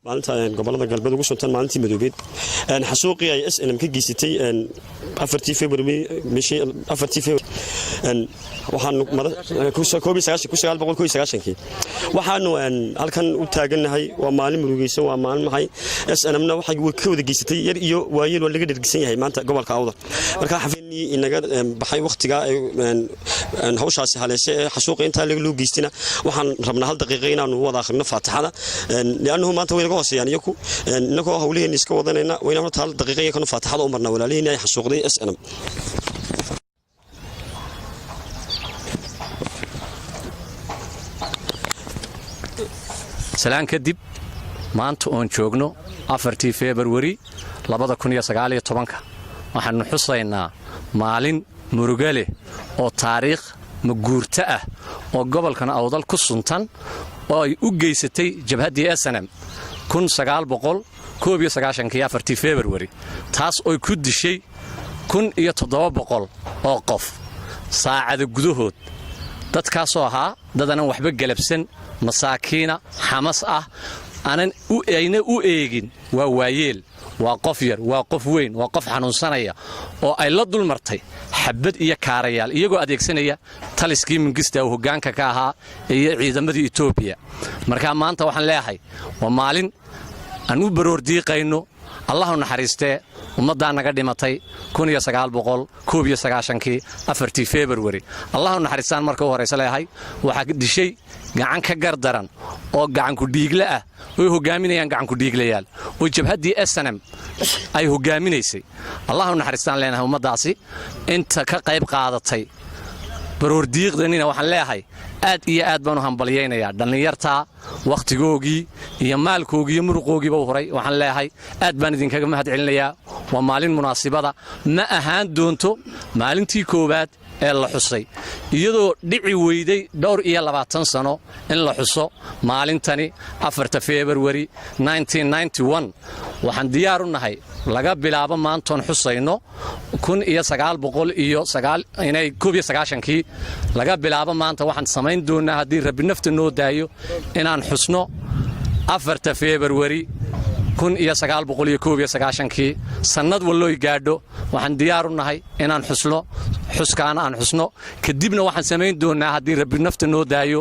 Maalinta gobolada galbeed ugu suntan maalintii madoobeed, xasuuqii ay SNM ka geysatay 4-tii February, bishii 4-tii February, waxaanu 1991-kii waxaanu halkan u taagannahay. Waa maalin murugeysan, waa maalin maxay SNMna waxay ka wada geysatay yar iyo waayeel waa laga dhergisan yahay maanta gobolka Awdal. Marka xafeenii inaga baxay waqtiga hawshaasi haleeshe ee xasuuqa intaa loo geystina, waxaan rabnaa hal daqiiqa inaanu wada akhrino faatixada, li'annahu maanta way naga hooseeyaan iyaku. Innagoo hawlaheena iska wadanayna, wayna horta hal daqiiqa iyakanu faatixada u marnaa walaalihiina ay xasuuqday SNM. Salaan kadib, maanta oon joogno 4-tii Februari 2019-ka, waxaannu xusaynaa maalin muruga leh oo taariikh maguurto ah oo gobolkan Awdal ku suntan oo ay u geysatay jabhaddii SNM 4-tii Februari, taas oy ku dishay 1700 oo qof saacada gudahood. Dadkaasoo ahaa dad anan waxba galabsan, masaakiina, xamas ah, anan ayna u eegin waa waayeel, waa qof yar, waa qof weyn, waa qof xanuunsanaya, oo ay la dulmartay xabad iyo kaarayaal, iyagoo adeegsanaya taliskii Mingista uu hoggaanka ka ahaa iyo ciidamadii Etoobiya. Markaa maanta waxaan leeyahay waa maalin aan u baroordiiqayno. Allahu naxariistee ummaddaa naga dhimatay kii 4-tii Februari. Allahu naxariistaan marka u horaysa leeyahay. Waxaa dishay gacan ka gardaran oo gacankudhiigle ah oy hogaaminayaan gacankudhiiglayaal oo jabhaddii SNM ay hogaaminaysay. Allahu naxariistaan leenahay ummaddaasi. Inta ka qayb qaadatay baroordiiqdanina waxaan leeyahay aad iyo aad baan u hambalyaynayaa. Dhallinyartaa wakhtigoogii iyo maalkoogii iyo muruqoogiiba u huray, waxaan leeyahay aad baan idinkaga mahad celinayaa. Waa maalin munaasibada, ma ahaan doonto maalintii koowaad ee la xusay, iyadoo dhici weyday dhowr iyo 20 sano in la xuso maalintani 4-ta Februari. Waxaan diyaar u nahay laga bilaabo maantoon xusayno 1991-kii laga bilaabo maanta, waxaan samayn doonnaa haddii Rabbi nafta noo daayo inaan xusno 4-ta Februari 1991-kii. Sannad wallooy gaadho waxaan diyaar u nahay inaan xusno, xuskaana aan xusno. Kadibna waxaan samayn doonnaa haddii Rabbi nafta noo daayo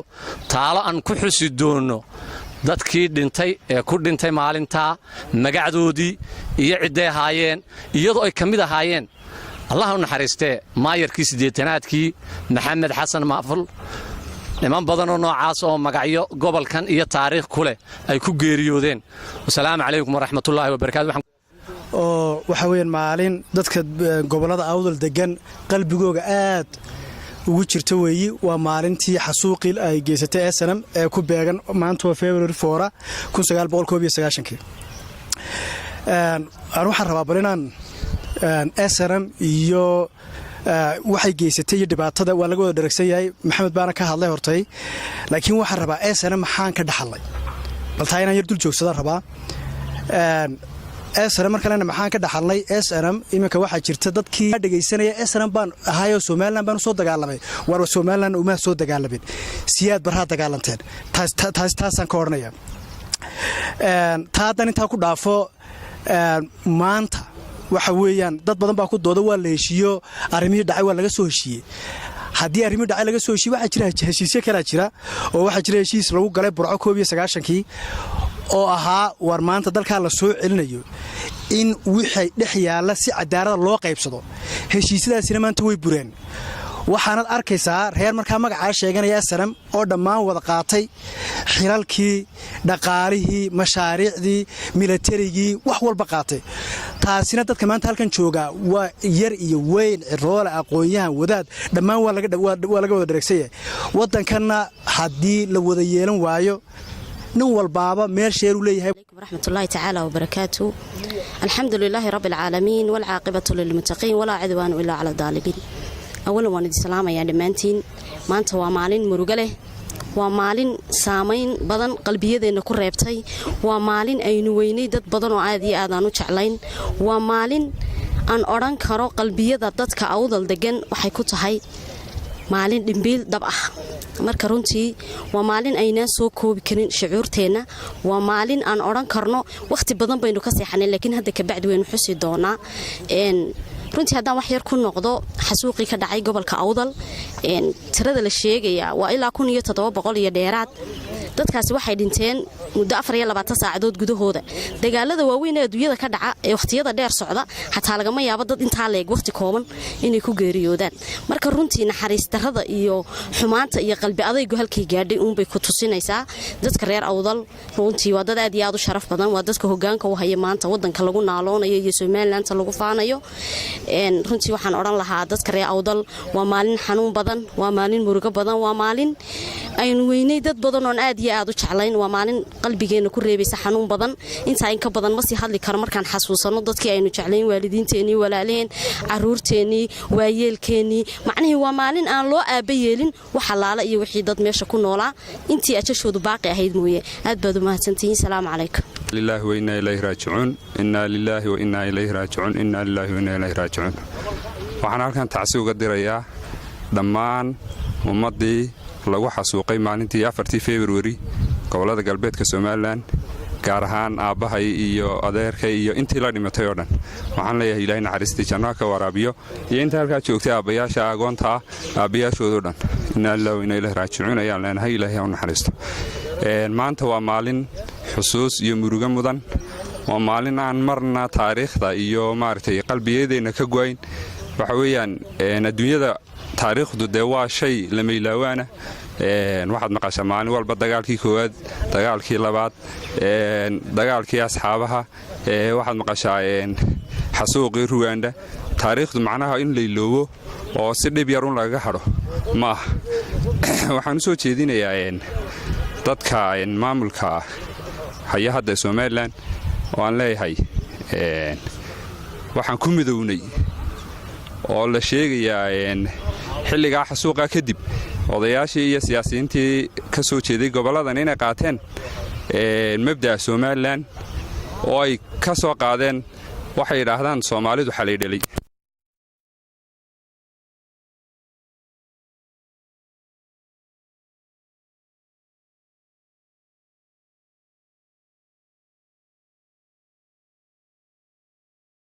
taalo aan ku xusi doonno dadkii dhintay ee ku dhintay maalintaa, magacdoodii iyo cidday ahaayeen, iyadoo ay ka mid ahaayeen, Allah u naxariistee, maayarkii siddeetanaadkii Maxamed Xasan Maaful, niman badanoo noocaas oo magacyo gobolkan iyo taariikh ku leh ay ku geeriyoodeen. Wasalaamu calaykum waraxmatullaahi wabarakatu. Oo waxa weeyaan maalin dadka gobollada Awdal degan qalbigooga aad ugu jirta weeyi. Waa maalintii xasuuqii ay geysatay SNM ee ku beegan maanta waa February 4 kii. Aan waxaan rabaa bal inaan SNM iyo waxay geysatay iyo dhibaatada waa laga wada dharagsan yahay, Maxamed baana ka hadlay hortay, laakiin waxaan rabaa SNM maxaan ka dhaxalay, bal taa inaan yar dul joogsadaan rabaa. SNM mar kalena maxaan ka dhaxalnay SNM? Iminka waxaa jirta dadkii dhegaysanaya SNM baan ahayoo Somaliland baan usoo dagaalamay. Waar Somaliland umaa soo dagaalamin, Siyaad Barraa dagaalanteen. Taas taasaan ka odhanaya. Taa haddan intaa ku dhaafo, maanta waxa weeyaan dad badan baa ku dooda waa la heshiiyo, arrimihii dhacay waa laga soo heshiiyey. Haddii arrimihii dhacay laga soo heshiiye, waxaa jira heshiisyo kalaa jira, oo waxaa jira heshiis lagu galay Burco 91-kii oo ahaa war maanta dalkaa la soo celinayo in wixii dhex yaalla si cadaalada loo qaybsado. Heshiisyadaasina maanta way bureen. Waxaanad arkaysaa reer markaa magacaa sheeganaya SNM oo dhammaan wada qaatay xilalkii, dhaqaalihii, mashaariicdii, milatarigii, wax walba qaatay. Taasina dadka maanta halkan joogaa waa yar iyo weyn, ciroole, aqoon-yahan, wadaad, dhammaan waa laga wada dheregsan yahay. Waddankanna haddii la wada yeelan waayo, nin walbaaba meel sheeruu leeyahay. ورحمة الله تعالى وبركاته. الحمد لله رب العالمين، والعاقبة للمتقين، ولا عدوان إلا على الظالمين. أولا waan idin salaamayaa dhammaantiin. Maanta waa maalin murugo leh, waa maalin saamayn badan qalbiyadeenna ku reebtay, waa maalin aynu weynay dad badan oo aad iyo aad aan u jeclayn, waa maalin aan odhan karo qalbiyada dadka Awdal degan waxay ku tahay Maalin dhimbiil dab ah. Marka runtii waa maalin aynaan soo koobi karin shucuurteenna. Waa maalin aan odhan karno wakhti badan baynu ka seexanay, laakiin hadda kabacdi waynu xusi doonaa. Runtii haddaan wax yar ku noqdo xasuuqii ka dhacay gobolka Awdal, tirada la sheegayaa waa ilaa 1700 iyo dheeraad. Dadkaasi waxay dhinteen muddo 24 saacadood gudahooda. Dagaalada waaweyn ee adduunyada ka dhaca ee wakhtiyada dheer socda xataa lagama yaabo dad intaa leeg wakhti kooban inay ku geeriyoodaan. Marka runtii naxariis darrada iyo xumaanta iyo qalbi adaygu halkay gaadhay uunbay ku tusinaysaa. Dadka reer Awdal runtii waa dad aad iyo aad u sharaf badan. Waa dadka hogaanka u haya maanta wadanka lagu naaloonayo iyo Somalilandta lagu faanayo. Runtii waxaan odhan lahaa dadka reer Awdal, waa maalin xanuun badan, waa maalin murugo badan, waa maalin aynu weynay dad badan oon aad iyo aad u jeclayn. Waa maalin qalbigeenna ku reebaysa xanuun badan. Intaa in ka badan ma sii hadli karo. Markaan xasuusano dadkii aynu jeclayn, waalidiinteennii, walaalaheen, caruurteennii, waayeelkeennii, macnihii waa maalin aan loo aaba yeelin wax allaala iyo wixii dad meesha ku noolaa intii ajashoodu baaqi ahayd mooye. Aad baad u mahadsantihiin. Salaamu calaykum. Lilaahi wa innaa ilayhi raajicuun. Innaa lilaahi wa innaa ilayhi raajicuun. Innaa lilaahi wa innaa ilayhi raajicuun. Waxaan halkan tacsi uga dirayaa dhammaan ummaddii lagu xasuuqay maalintii 4-tii Februari gobollada galbeedka Somaliland, gaar ahaan aabbahay iyo adeerkay iyo intii la dhimatay oo dhan. Waxaan leeyahay Ilahay naxariistii jannaha ka waraabiyo, iyo inta halkaa joogtay aabbayaasha agoonta ah aabbayaashoodoo dhan. Innaa lillahi wa innaa ilayhi raajicuun ayaan leenahay. Ilaahay ha u naxariisto. Maanta waa maalin xusuus iyo murugo mudan. Waa maalin aan marna taariikhda iyo maaragtay qalbiyadeenna ka go'ayn. Waxa weeyaan, adduunyada taariikhdu dee waa shay lamayilaawaana. Waxaad maqashaa maalin walba dagaalkii koowaad, dagaalkii labaad, dagaalkii asxaabaha, waxaad maqashaa xasuuqii Ruwanda. Taariikhdu macnaha in layloobo oo si dhib yar un lagaga hadho ma ah. Waxaan u soo jeedinayaa dadka maamulka haya hadda Somaliland oo aan leeyahay, waxaan ku midownay oo la sheegayaa xilligaa xasuuqa kadib odayaashii iyo siyaasiyiintii ka soo jeeday gobolladan inay qaateen mabda'a Somaliland oo ay ka soo qaadeen waxay yidhaahdaan Soomaalidu xalay dhalay.